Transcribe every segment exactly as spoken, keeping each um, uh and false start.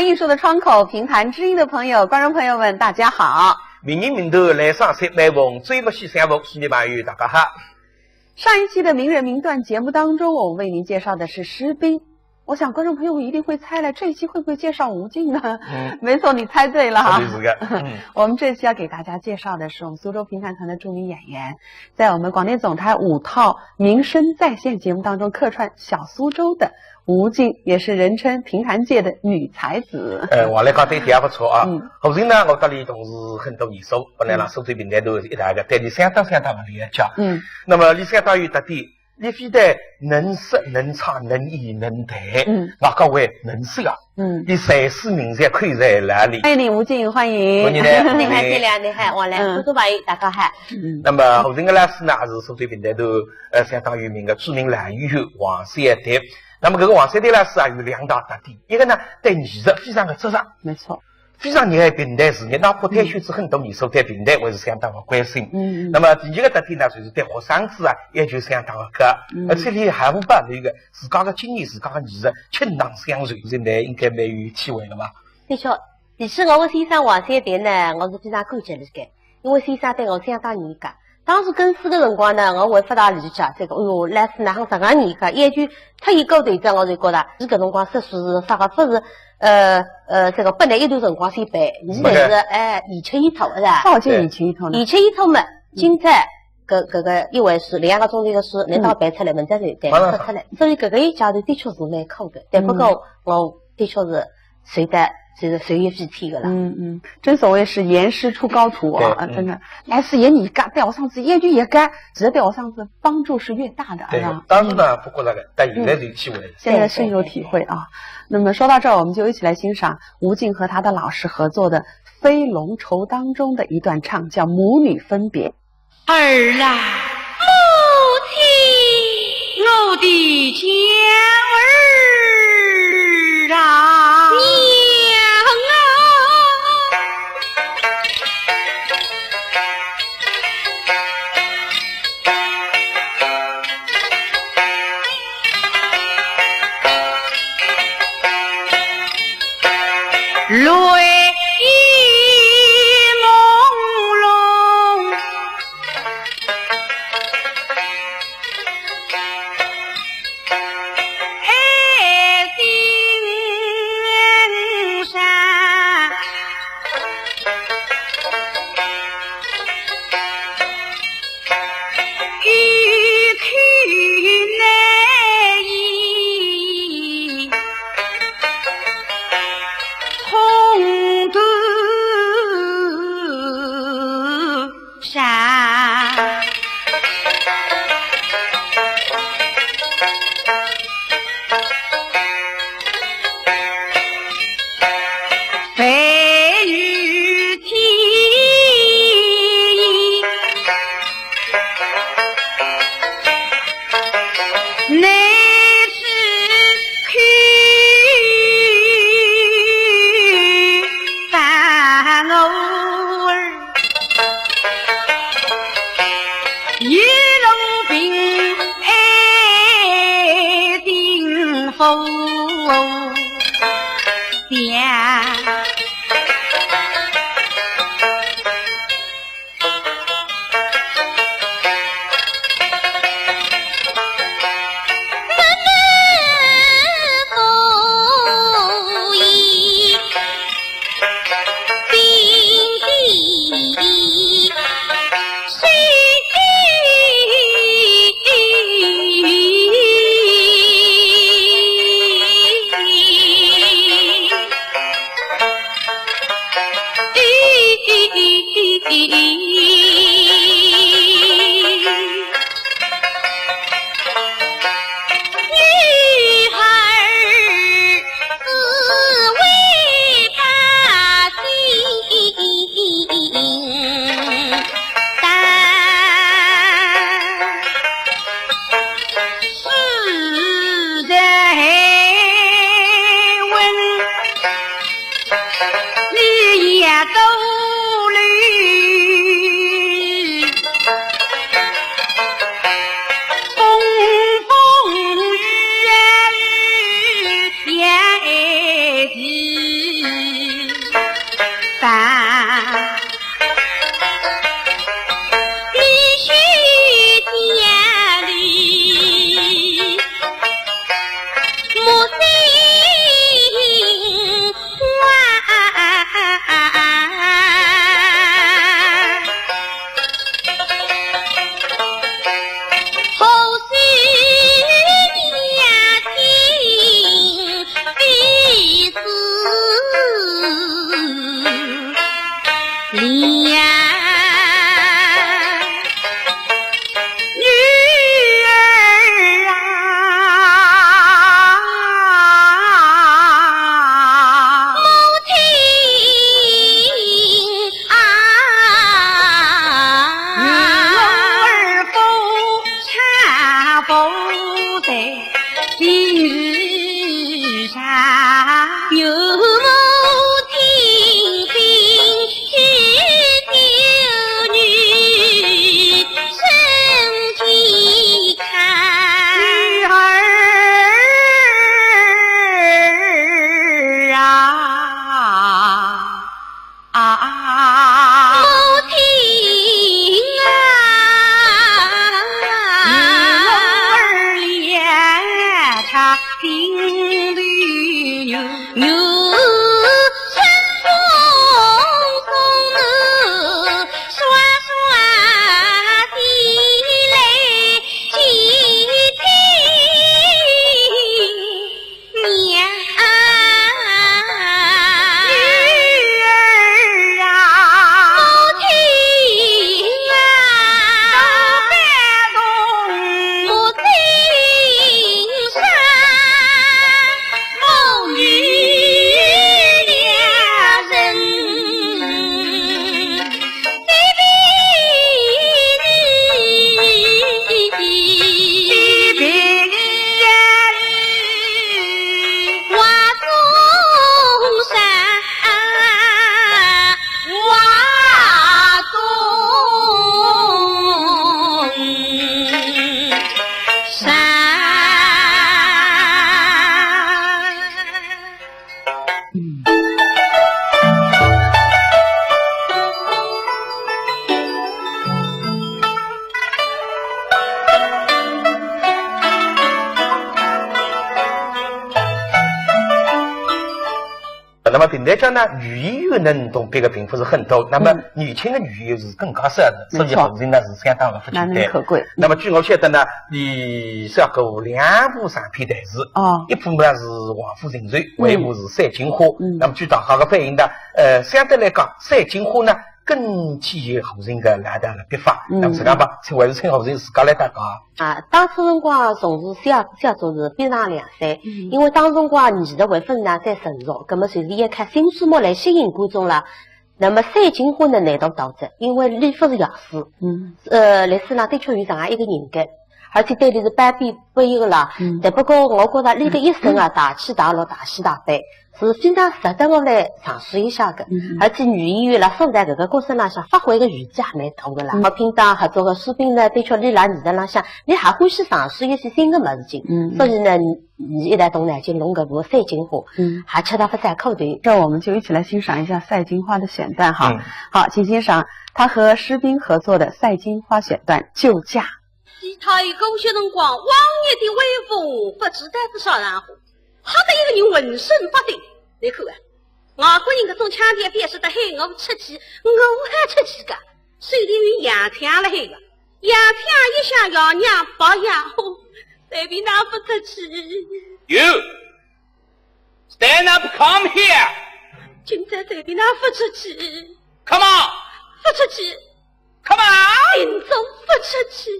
艺术的窗口，评弹知音的朋友、观众朋友们，大家好。明日明天来上海拜访，追不起相逢，书迷朋友，大家好。上一期的名人名段节目当中，我们为您介绍的是施宾。我想观众朋友们一定会猜了，这一期会不会介绍吴静呢？嗯。没错，你猜对了哈。是的，是的。嗯。我们这期要给大家介绍的是我们苏州评弹团的著名演员，在我们广电总台五套《名声在线》节目当中客串小苏州的 吴静，也是人称评弹界的女才子。呃，我来讲，搿一点也勿错啊。嗯。吴静呢，我搭伊同是很多年数，本来辣苏州评弹团是一道个，但伊相当相当勿了解。嗯。那么伊相当有特点，伊非但能说能唱能演能弹，嗯。外加还能说啊。嗯。伊才思名才，口才流利。欢迎你，吴静，欢迎。欢迎你。你好，谢谢，你好，我来，嗯。苏州朋友，大家好。嗯。那么吴静个老师呢，也是苏州评弹团，呃，相当有名个著名老演员王小蝶。 那么搿个王小蝶老师啊，有两大特点，一个呢，对艺术非常个执着，没错。非常热爱评弹事业，哪怕退休之后，伊对艺术、对评弹还是相当个关心。嗯，嗯。那么第二个特点呢，就是对学生子啊，要求相当个高，嗯。而且伊还勿把那个自家个经验、自家个艺术倾囊相授，现在应该蛮有体会了吧？的确，其实我个先生王小蝶呢，我是非常感激伊个。 因为先生对我相当严格。当时跟书个辰光呢，我还勿大理解，这个，哎哟，老师哪能介严格，要求忒严格头子，我就觉得，伊搿辰光说书是啥个，勿是，呃，呃，这个本来一段辰光先背，伊侪是，没错。哎，一气一头，是吧？啥叫一气一头呢？一气一头嘛，嗯。今朝搿，搿个一回书，两个钟头个书，侬到背出来，嗯。文章就对，马上说出来。所以搿个一家头的确是蛮苦的，但不过，嗯。我的确是 学得，就是学一飞天个了。嗯，嗯，正所谓是严师出高徒啊，对，嗯。真的。老师越严格，对学生子要求越高，其实对学生子帮助是越大的，对，啊。当时呢，嗯。勿觉着个，但现在就体会了。现在深有体会啊。对，对，对。那么说到这儿，我们就一起来欣赏吴静和她的老师合作的《飞龙愁》当中的一段唱，叫《母女分别》。 儿啊，母亲，我的娇儿啊，娘啊。泪 朦胧，爱心上，一口难言。 空头上。飞雨天，难呀，女儿啊，母亲啊，女儿不产不在 地上。有母亲病，只有女身体康。女儿啊， 啊，母亲啊，女儿也差病的女，女身中风霜霜的泪几滴。 娘，女儿啊，母亲啊，都别动，母亲伤，母女两人。 那么评弹界呢，女演员呢，侬别个并不是很多，那么年轻的女演员是更加少的，所以后生呢是相当的不简单。难能可贵。那么据我晓得呢，你写过两部长篇弹词，哦，一部呢是《王府情仇》，还有一部是《赛金花》。那么据大家的反应呢，呃，相对来讲，《赛金花》呢更体现后生的老道的笔法。那么实梗吧，请还是请后生自家来搭讲。 啊，当初辰光从事写，写作是非常两三，因为当辰光艺术还勿是哪能再成熟，葛末就是要靠新书目来吸引观众啦。那么《赛金花》呢，难度大哉，因为俚勿是野史，嗯，呃，历史上的确有这样一个人物，而且对俚是褒贬不一个啦。嗯，但不过我觉着俚个一生啊，大起大落，大喜大悲， 是非常值得我来尝试一下的。而且女演员辣苏台搿个角色浪向发挥的余地也蛮大的啦。我拼搭合作的苏萍呢，的确俚辣艺术浪向，俚还欢喜尝试一些新的物事情。所以呢，伲一道动脑筋弄搿部《赛金花》，还吃了勿少苦头。那我们就一起来欣赏一下《赛金花》的选段哈。好，请欣赏她和施冰合作的《赛金花》选段《救驾》。 西太后搿歇辰光，往日的威风勿知道是啥场化，吓得一个人浑身发抖。侬看啊，外国人搿种腔调表示得喊我出气，我还出气个。手里有洋枪辣海个，洋枪一响，爷娘白养，吼，随便哪勿出气。You stand up, come here. 今朝随便哪勿出气。Come on. 勿出气。 Come on！今朝勿出气。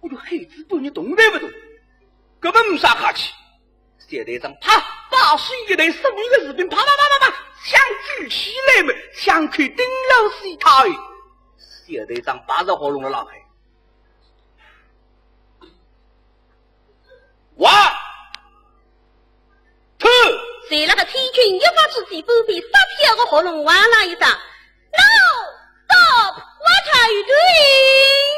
哎哟，孩子半日动弹勿动，搿么没啥客气。小队长啪，把手一抬，手里个士兵啪啪啪啪啪，枪举起来么，枪口顶牢西太后。小队长把着喉咙了拉开。 One, two。随辣个千钧一发之际，半边发飘个喉咙哇啦一声，No, stop, what are you doing？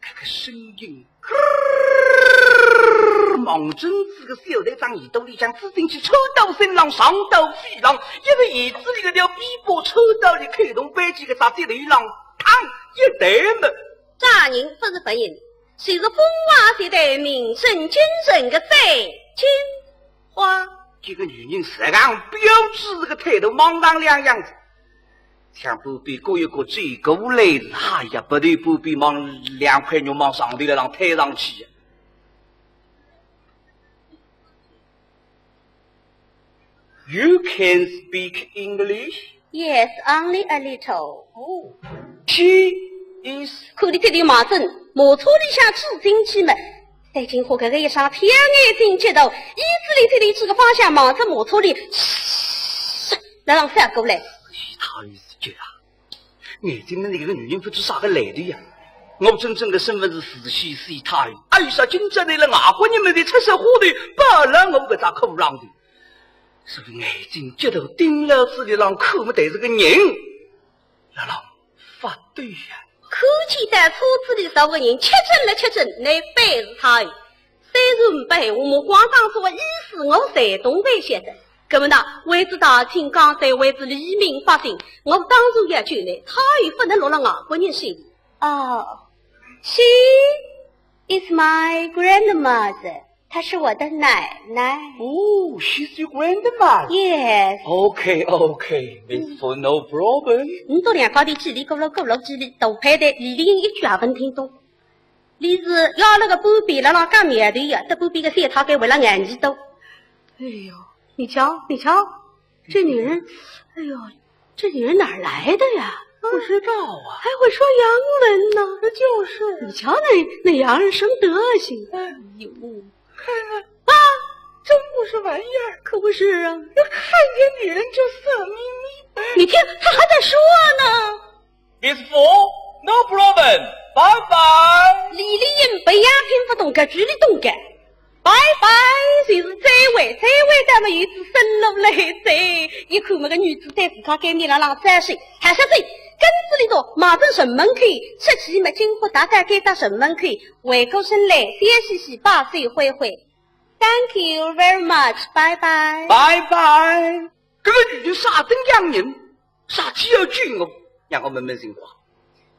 搿个声音，咯，望准仔个小队长耳朵里向刺进去，穿到心脏，上到肺脏，一个弦子里个条臂膊穿到俚口动扳机个啥节头浪，嘡一弹么。 啥人勿是勿认，就是风华绝代、名震京城个赛金花。搿个女人实梗标致个态度，马上两样子。像半边过一过，转过来是，哎呀，勿对，半边望两块肉往上头来，让推上去。You can speak English? Yes, only a little. Oh, she is 看俚这头盲症，马车里向住进去嘛，三金花搿个一双天眼睛接到，一直里这里这个方向望着马车里，嘘，辣浪闪过来。伊太是急啊！眼睛门前个女人勿知啥个来头呀！我真正个身份是慈禧太后，哎呀，今朝来了外国人么，出手花头，摆辣我搿只裤浪头。 所以眼睛急得盯牢仔里浪看么，但是个人辣浪发抖呀。看见到车子里坐个人，确诊了，确诊，乃非是太后。虽然呒没闲话，么光当初个意思我侪懂侪晓得。搿么呢，为仔大清江山，为仔黎民百姓，我当然要救倷，太后勿能落了外国人手里。哦，she is my grandmother. 她是我的奶奶。Oh, she's your grandma. Yes. Okay, okay, Miss Four, no problem. 倷笃两家头叽里咕噜咕噜叽里，大派头，李丽英一句也勿听懂。俚是要了个半边，辣浪讲苗头呀，搭半边个三太监为了眼睛多。哎呦，你瞧，你瞧，这女人，哎呦，这女人哪儿来的呀？不知道啊。还会说洋文呢。那就是。你瞧那，那洋人生德行。哎呦，看看啊，真不是玩意儿。可不是啊。要看见女人就色眯眯。你听，他还在说呢。Miss Four, no problem, bye bye. 李丽英勿要听勿懂，搿句俚懂个。 拜拜，就是再会，再会，搿么有仔生路来哉。一看么个女子对自家该面浪浪再说，还是走，跟仔俚笃望仔城门口，出去么金花大概该搭城门口，回过身来，笑嘻嘻把手挥挥。Thank you very much, bye bye. Bye bye. 搿个女人啥等样人？ 啥体要救我？让我问问情况。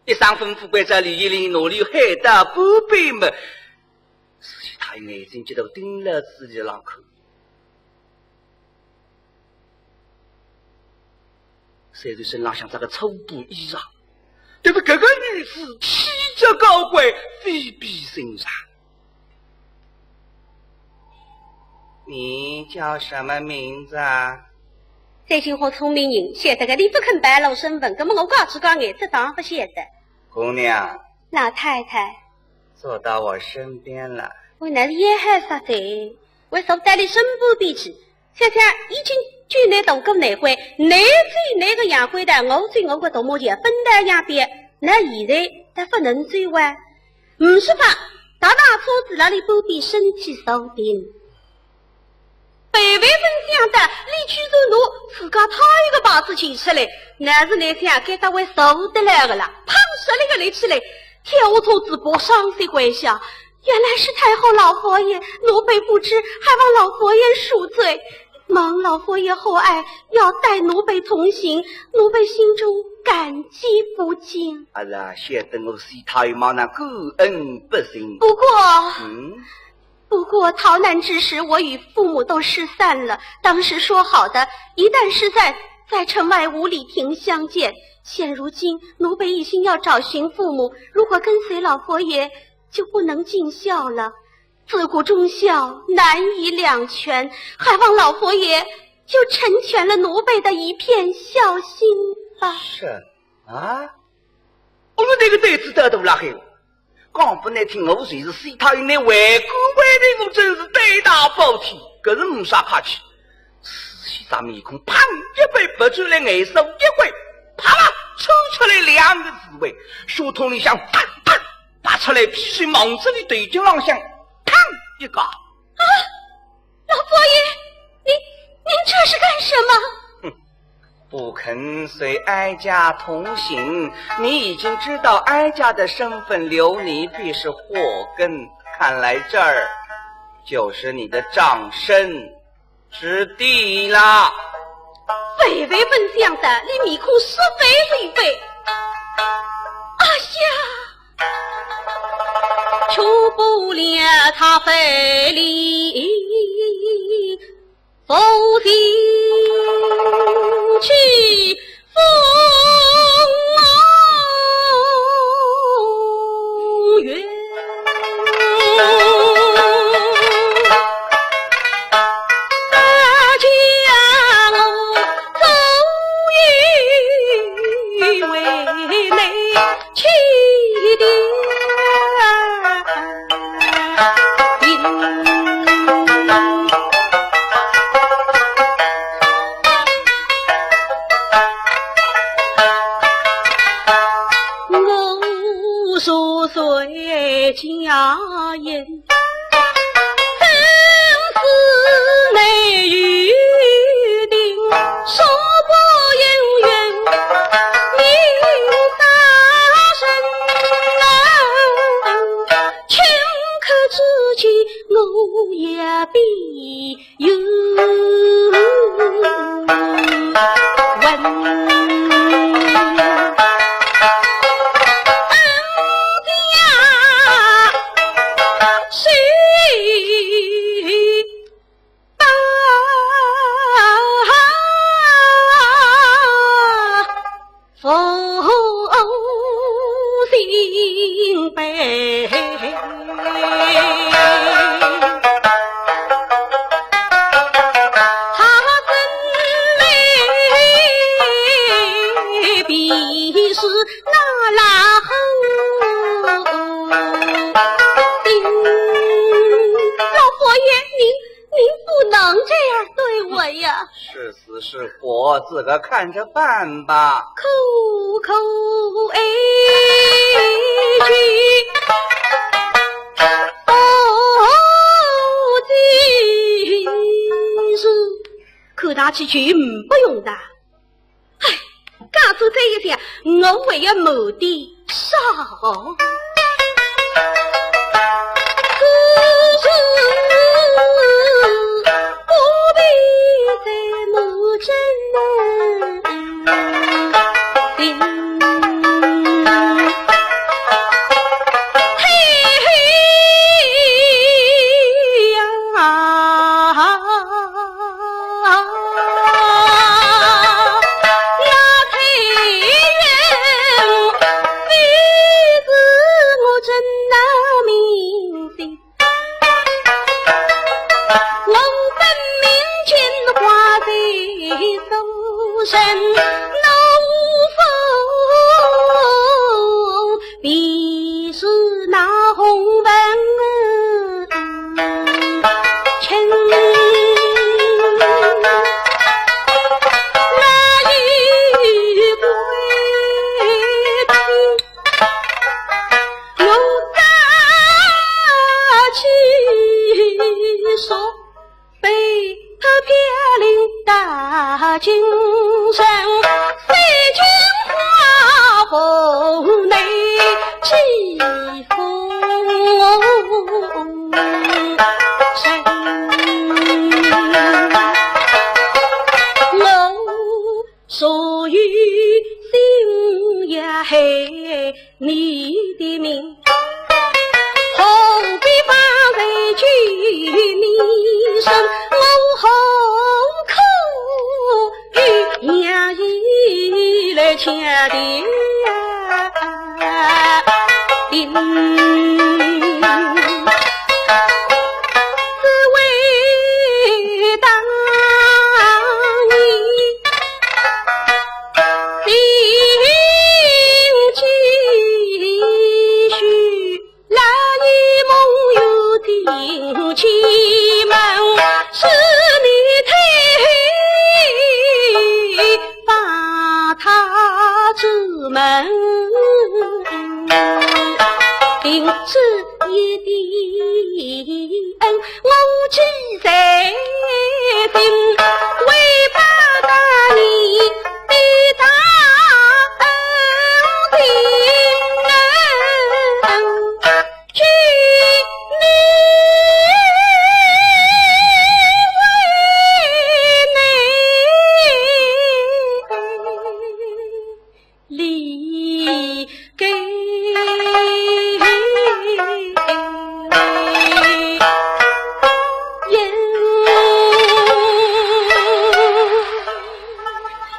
一声吩咐关照李丽英拿俚喊到半边么，慈禧太后眼睛急得盯牢仔里浪看。虽然身浪向着个粗布衣裳，但是搿个女子气质高贵，非比寻常。 你叫什么名字啊？三金花聪明人，晓得个，俚勿肯暴露身份，搿么我告诉讲，眼色当勿晓得。姑娘。老太太。坐到我身边来。我乃是也害啥哉，我坐到俚身旁边去，想想已经救倷渡过难关，倷走倷个洋鬼蛋，我走我个独木桥，分道扬镳，那现在倒勿能走哇。 呒啥法，踏踏车子辣俚旁边身体坐定。万万勿想到，俚居然拿自家太后个牌子取出来，乃是倷想该搭会坐得来个啦？砰，实力个立起来，跳下车子，扑上去跪下。原来是太后老佛爷，奴婢不知，还望老佛爷恕罪。 蒙老佛爷厚爱，要带奴婢同行，奴婢心中感激不尽。啊啦，晓得我是太后嘛，那感恩不尽。不过，嗯？不过逃难之时，我与父母都失散了。当时说好的，一旦失散，在城外五里亭相见。现如今，奴婢一心要找寻父母，如果跟随老佛爷，就不能尽孝了。 自古忠孝难以两全，还望老佛爷就成全了奴婢的一片孝心吧。是啊，我们这个对子得到了嘿，讲不难听，我就是西太那为官为人，我真是胆大包天，搿是没啥客气。慈禧只面孔砰一板，白转来，眼珠一拐，啪啦抽出来两个紫薇，手筒里向啪啪 拔出来，皮筋望仔俚头颈浪向，砰一夹。啊，老佛爷，您，您这是干什么？哼，不肯随哀家同行，你已经知道哀家的身份，留你必是祸根。看来这儿就是你的葬身 之地啦。万万勿想到，俚面孔煞白如白。哎呀，求不了他非礼，不进去 风云。金牙雁，真是难有定，说不应允，命杀人啊！顷刻之间，我也变 有问。老佛爷，您，您不能这样对我呀。是死是活，自个看着办吧。苦苦哀求，不尽是。看他去求，嗯，不用的。唉，假使这一天，我还要瞒点啥？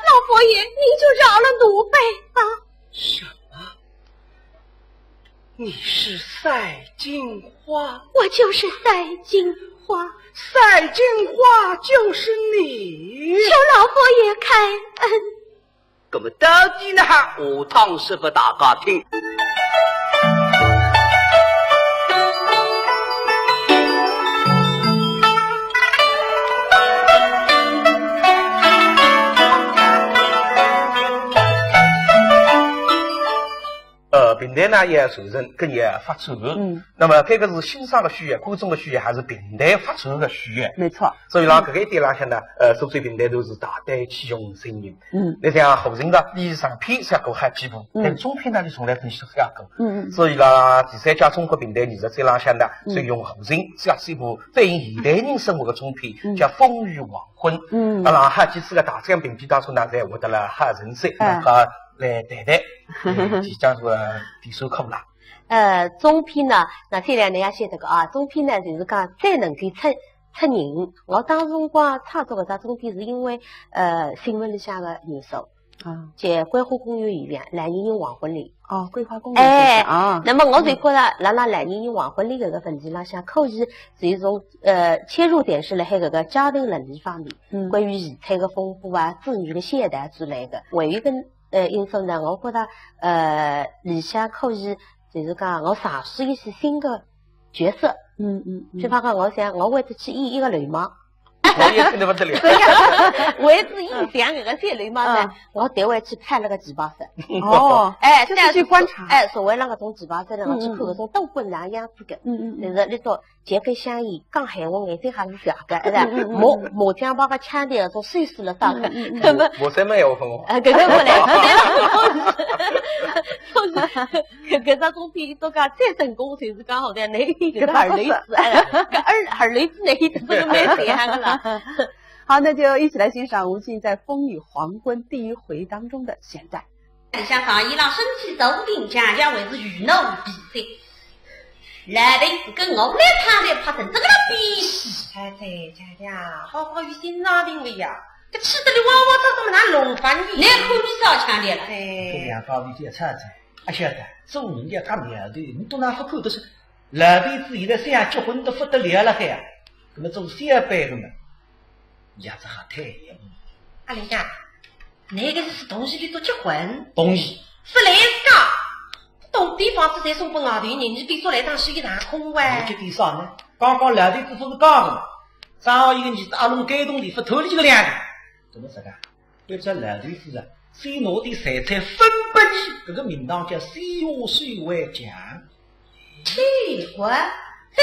老佛爷，您就饶了奴婢吧。什么？你是赛金花？我就是赛金花。赛金花就是你？求老佛爷开恩。 那么到底呢，下趟说拨大家听。呃，评弹呢也要传承，搿也要发展。嗯。那么搿个是欣赏的需要，观众的需要，还是评弹发展的需要？没错。所以讲，搿个一点浪向呢，呃，苏州评弹团是大胆启用新人。嗯。你像胡琴个历史上篇写过好几部，嗯。但中篇呢，就从来没写过。嗯嗯。所以讲，第三届中国评弹艺术节浪向呢，嗯。就用胡琴写几部反映现代人生活的中篇，嗯。叫《风雨黄昏》。嗯。当然，好几次个大奖评比当中呢，侪获得了好成绩，哎。那个来谈谈，呃，就讲说第三课啦。呃，中篇呢，那这两年也晓得个啊，中篇呢，就是讲最能够出，出人。我当时辰光创作搿只中篇是因为，呃，新闻里向个元素。啊。就桂花公园现象，两年人黄昏里。哦，桂花公园现象，哎，啊。那么我就觉得，辣辣两年人黄昏里搿个问题浪向，可以是一种，呃，切入点是辣海搿个家庭伦理方面，嗯。关于遗产个风波啊、子女个孝道之类的。还有一个，呃，因素呢，我觉得，呃，里向可以，就是讲，我尝试一些新的角色。嗯嗯嗯。比方讲，我想，我会得去演一个流氓。我也听得不得了。对呀，我也是演两个小流氓呢，嗯。我单位去拍了个旗袍衫。哦，哎，就是去观察。哎，所谓那个种旗袍衫呢，我去看搿种斗篷哪样子的。嗯嗯嗯。就是那种结根香烟，讲闲话眼睛还是小的，是吧？嗯嗯嗯。麻，麻将牌个腔调，种手势了啥个。嗯嗯嗯。那么我，我身边有朋友。哎，搿个勿来，搿个勿来。就是搿，搿只中篇都讲再成功，就是讲好像那个儿子，哎，搿儿，儿子那一个蛮厉害个啦。好，那就一起来欣赏吴俊在《风雨黄昏》第一回当中的选段。里向讲，伊拉身体生病，强强还是与侬比赛。老头子跟我来趟来拍成这个了比戏。哎，对，强强，好好有心脏病了呀，搿气得你哇哇叫，怎么哪弄法呢？你看你少强点了。对。这两道理解差差。 阿晓得，做人要讲苗头，你都哪勿看得出，老头子现在想结婚都勿得了了海啊，那么做小辈的嘛，也只好退一步。阿来讲，那个是同意你做结婚？同意。勿来讲，到底房子侪送拨外头人，你比说来当是一场空哇。我这点啥呢？刚刚老头子勿是讲了嘛，正好一个儿子阿龙该动地勿偷了这个两个，怎么说个？ 关照老头子啊，先拿点财产分拨伊，搿个名堂叫先下手为强。这个，这，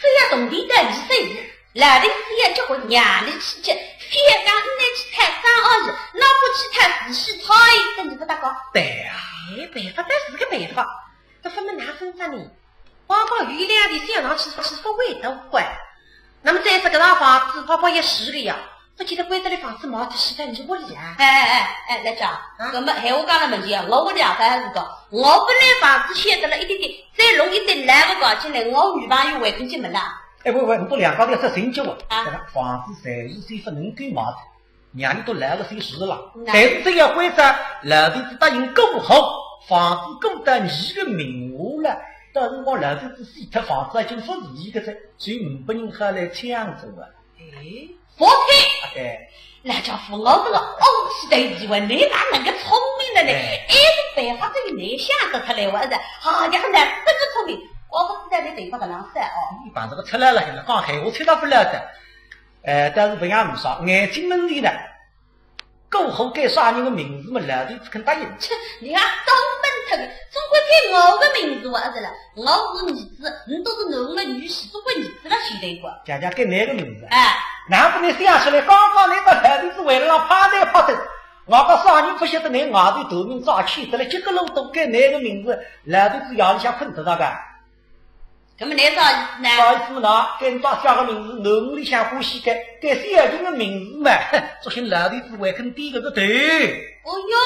这要动地的意思。老头子要结婚，让你去结，非要讲你去讨生儿子，那不去讨四喜太，跟你不搭界。对啊。哎，办法倒是个办法，搿分么哪分法呢？ 刚刚有一两个小人去，去勿会得关。那么再说搿幢房子，泡泡也是个呀，勿见得关得来房子卖脱，死脱你屋里啊。哎哎哎哎，来讲，啊？搿么闲话讲了门前啊，我屋里也勿是个，我本来房子晓得了一点点，再弄一点来个搞进来，我女朋友回去进门啦。哎，喂喂，你都两家头要说清楚啊。啊？搿个房子暂时先勿能够卖脱。 让你都来个岁数了，那但是只要关照老头子答应过后，房子过到你的名下了，到辰光老头子死脱，房子已经勿是伊个哉，所以呒拨人好来抢走啊。哎，勿对。啊，对。那家伙，我这个翁婿的以为你哪能个聪明的呢？哎。哎，这办法对你想得出来，我是，哎呀，哪能这么聪明？我不是在你头发搿浪晒哦。你把这个出来了，现在讲闲话吹到不了的。 呃，但是勿像呒啥，眼睛门里呢，过后改啥人的名字嘛，老头子肯答应。切，你也当笨脱个，总归改我的名字啊，是了。我是儿子，你都是囡儿的女婿，总归儿子了晓得个。姐姐改侬个名字。哎。难不侬想出来，刚刚侬把老头子为了让拍台拍头，我讲啥人不晓得侬外头头名早起得了，这个路都改侬个名字，老头子夜里向困得着个。 搿么侬啥意思呢？啥意思呢？改侬家小个名字，囡儿里向欢喜改，改小囡的名字嘛，作兴老头子还肯点搿个头。哦哟，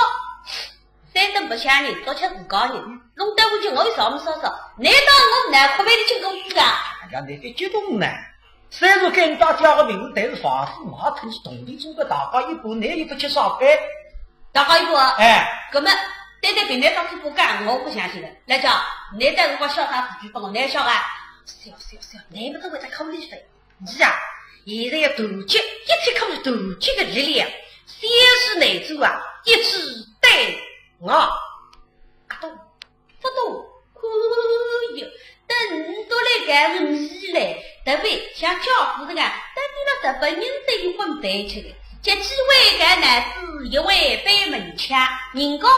三顿白相人，倒吃自家人，弄得我就我有啥么啥啥，难道我难看板里进公司啊？哎呀，侬别激动呢。虽然改侬家小个名字，但是房子卖脱，侬同地主个大家一半，侬也勿吃啥个。 大家一个啊。哎。搿么，单单凭侬发出不干，我不相信的。来讲，侬到辰光晓得自己帮我难笑啊？笑笑笑，侬们都会得考虑的。是啊，现在要团结，一切靠团结的力量，小事难做啊，一致对外。阿懂？勿懂？可以。等侬都来干么你来，特别像家父这个，等于了日本人这一混白吃的。接机会搿男子一位背门腔，人家讲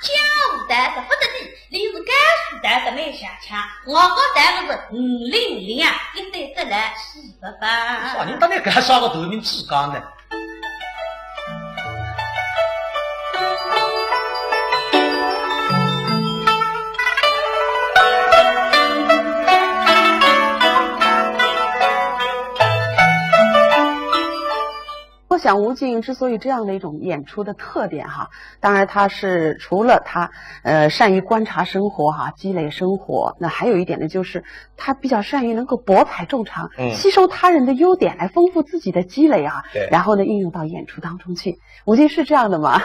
江湖道是勿得的，伊是江湖道是蛮像腔，我个道是五零零啊，一对得来四百八。啥人搭你搿啥个头名之讲呢？ 我想吴季映之所以这样的一种演出的特点哈，当然他是除了他呃善于观察生活哈，积累生活，那还有一点呢，就是他比较善于能够博采众长，嗯吸收他人的优点来丰富自己的积累啊，对然后呢应用到演出当中去。吴季是这样的吗？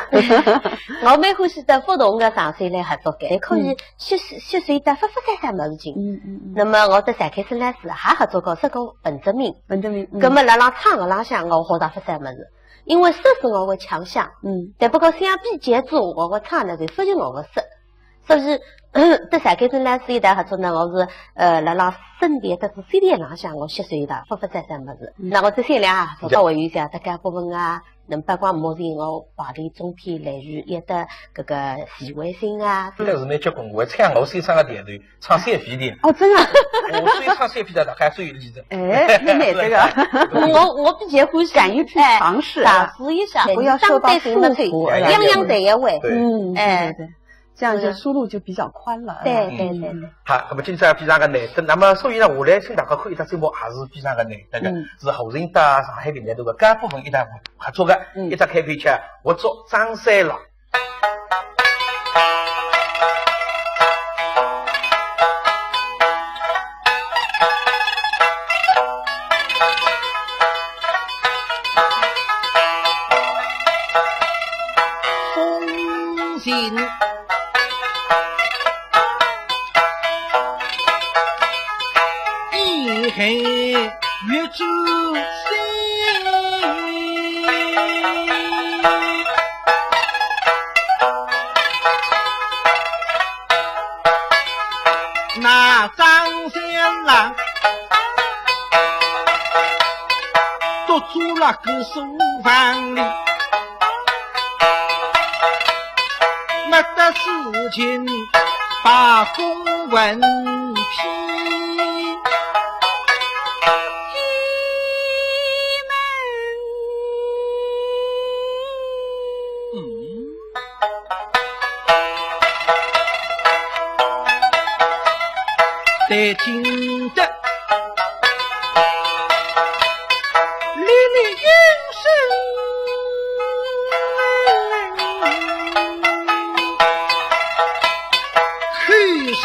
我蛮欢喜到不同的场所来合作的，可以吸吸收到勿勿少少物事情。嗯嗯嗯。那么我搭陈开生老师也合作过，说过文哲明。文哲明，嗯那么辣辣唱个浪向，我学到勿少物事，因为说是我个强项，嗯但不过相比较之下，我个唱呢就勿及我个说。所以，嗯，搭陈开生老师一道合作呢，我是呃辣辣声调搭是CD浪向，我吸收到勿勿少少物事。那我这些年啊，做到我有一些搭搿部分啊，能八卦模型我排练中篇来源，也得搿个徐惠新啊，但是蛮结棍，我唱我先生个调头，唱三遍的。哦，真的，我最唱三遍的，大概最有力的。哎，那那这个我我比较欢喜，敢于去哎尝试啊尝试一下，不要受到束缚当代性的哎样样侪要会。对嗯，哎对对对，这样就思路就比较宽了。对哎对对对。好，那么今朝非常个难得，那么所以呢，我来请大家看一只节目，也是非常个难得个，嗯是何人搭上海评弹团个搿部分一道合作个，嗯一只开篇曲，合作张三郎。 那张三郎独坐辣个书房里，没得事情把公文批。嗯。 待听得历历应声，口声。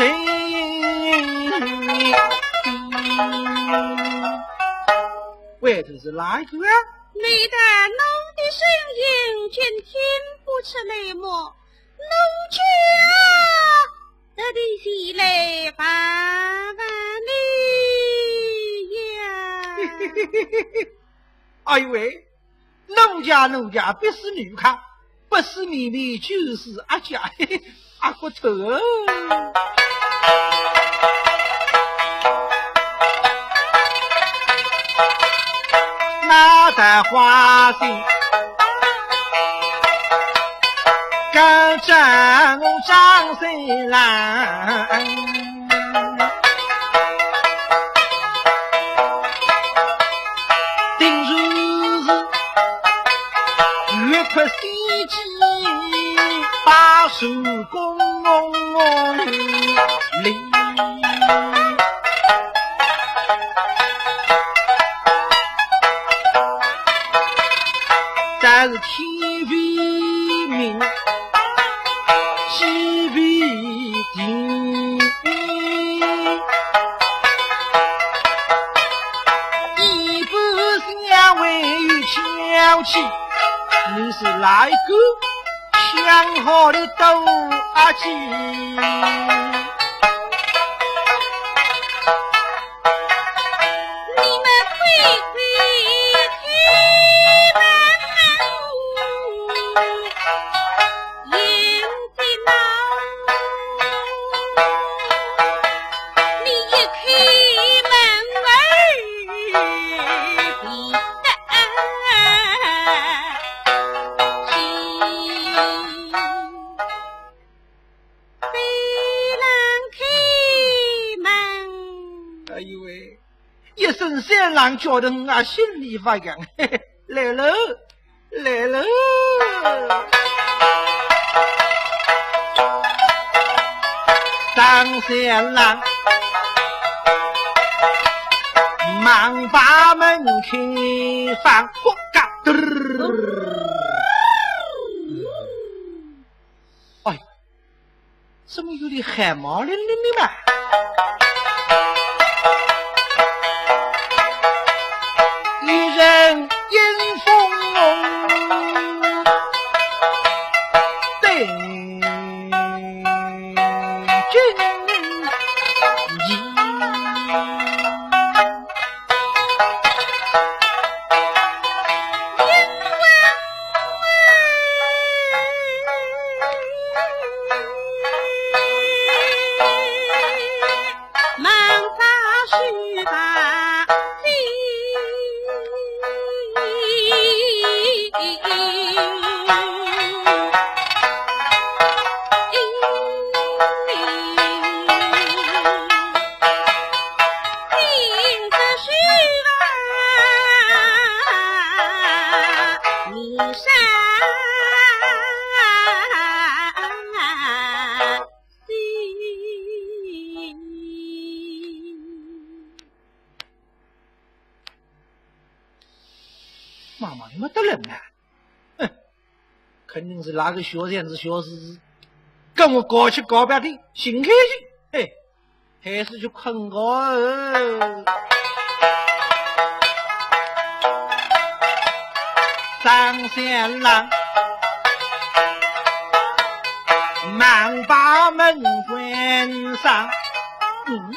外头是哪一个啊？ 你的奴的声音，竟听不出来么？奴家特地前来问问你呀。哎呦喂，奴家奴家，不是奴家，不是妹妹就是阿姐。 阿骨头。那的花心，跟着我张三郎，定然是越拍越 把手功灵。但是天为命，地为定，一般相会有巧气，你是哪一个？ 想好的都阿姐。你们快快开门，有的闹，你一开门儿，沈三郎觉得我心里发痒，嘿嘿，来了，来了。张三郎忙把门开放，呼嘎嘚儿。哎， 怎么有点汗毛凛凛的嘛？一人迎风登京。 妈妈，你们得人啊！哼，肯定是那个小贱子小狮子，跟我搞七搞八的，寻开心。嘿，还是去困觉哦。张三郎 忙把门关上。嗯。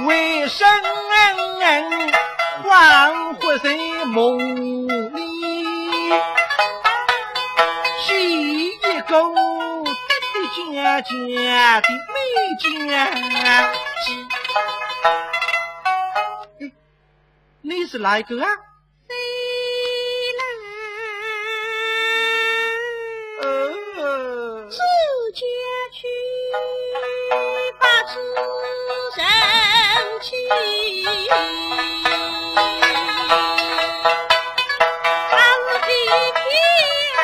为什么恍惚在梦里，是一个滴滴答答的美娇妻？哎，你是哪一个啊？ 谁来？呃。自家去把此人妻，他是皮皮啊。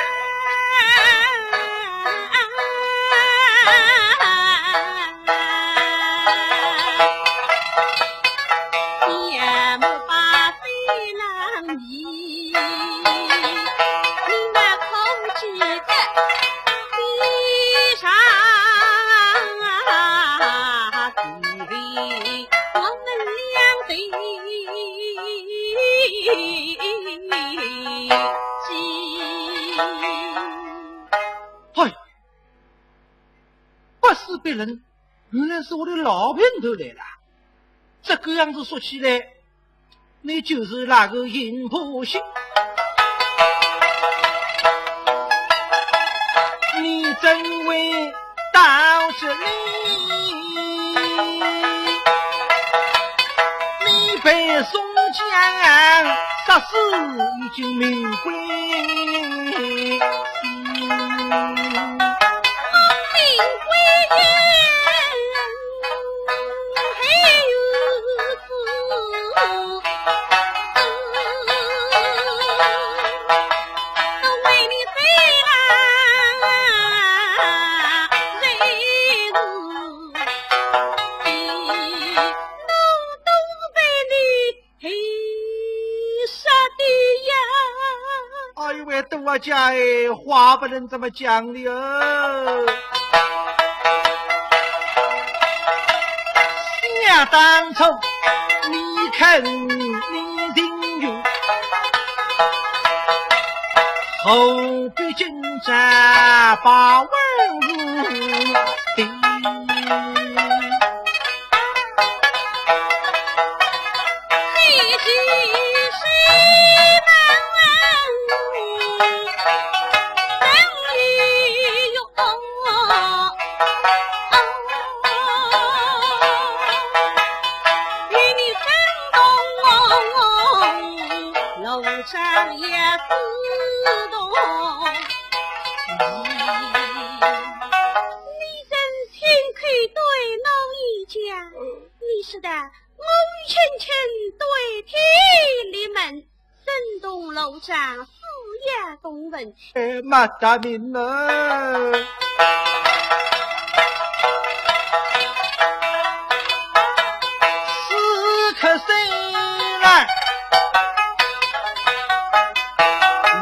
也莫把谁让你，你那可记得地上地里我们两对妻？嗨，不是别人， 原来是我的老姘头来了。这个样子说起来，你就是那个尹婆惜。你怎会到这里？你被宋江杀死，已经命归西。 哎呦喂，大家哎，话不能这么讲的哦。想当初，你看你情愿，何必今朝把文武定？ 你真亲口对是的，我轻轻对天立门，震动罗帐，四野动闻。哎，马大明啊！ 此刻谁来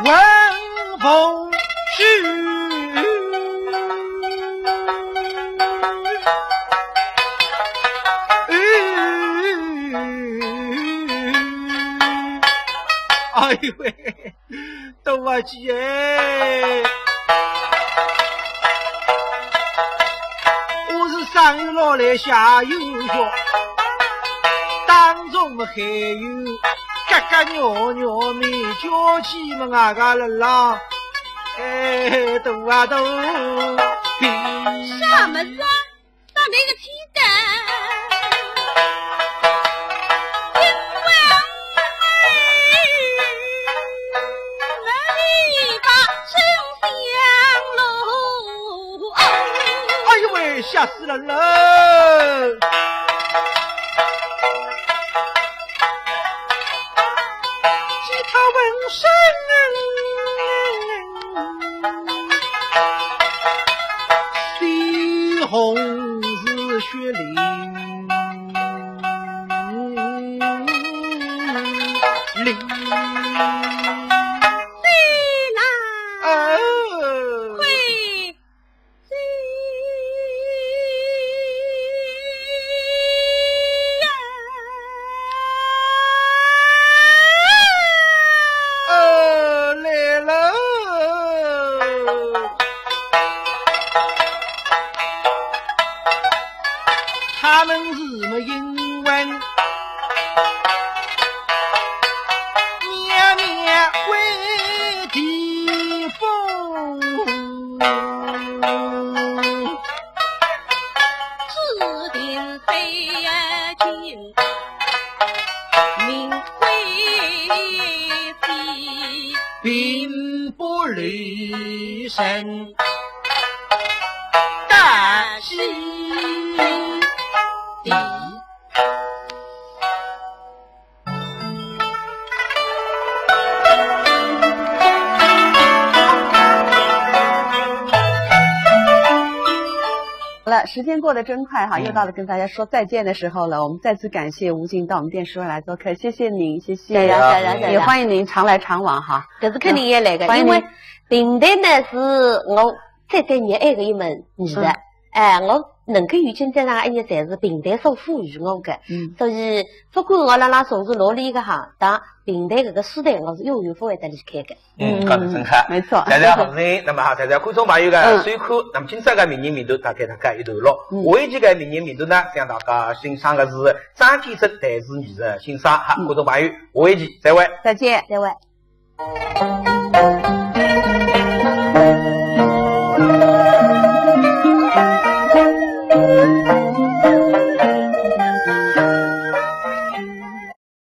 问凤去？哎呦喂！ 大阿姐哎，我是上有老来下有小，当中还有咯咯扭扭面叫鸡么啊个了啦，哎，大啊大。啥么事啊？ 到那个天的，因为我的把生香炉。哎呦喂，吓死人了！其他闻声啊， 西红柿雪淋淋。西南哦。快西呀。 哦，来了。他们是么因为面面为地风。 指定非要救，命归西，并不留神，大西地。 好了，时间过得真快哈，嗯。又到了跟大家说再见的时候了。我们再次感谢吴京到我们电视台来做客，谢谢您，谢谢。谢谢，谢谢，谢谢。也欢迎您常来常往哈。搿是肯定要来的，欢迎您。因为评弹呢是我最最热爱的一门艺术。嗯。 哎，我能够有今朝上一日，侪是评弹所赋予我的。嗯。所以，不管我辣辣从事哪里一个行当，评弹搿个书台，我是永远不会得离开的。嗯，讲得真好。没错。谢谢好人，那么好，谢谢观众朋友的收看。嗯。那么今朝的名人名段大概大概一段落。嗯。下一期的名人名段呢，向大家欣赏的是张建珍弹词艺术欣赏。好，嗯。观众朋友，下一期再会。再见。再会。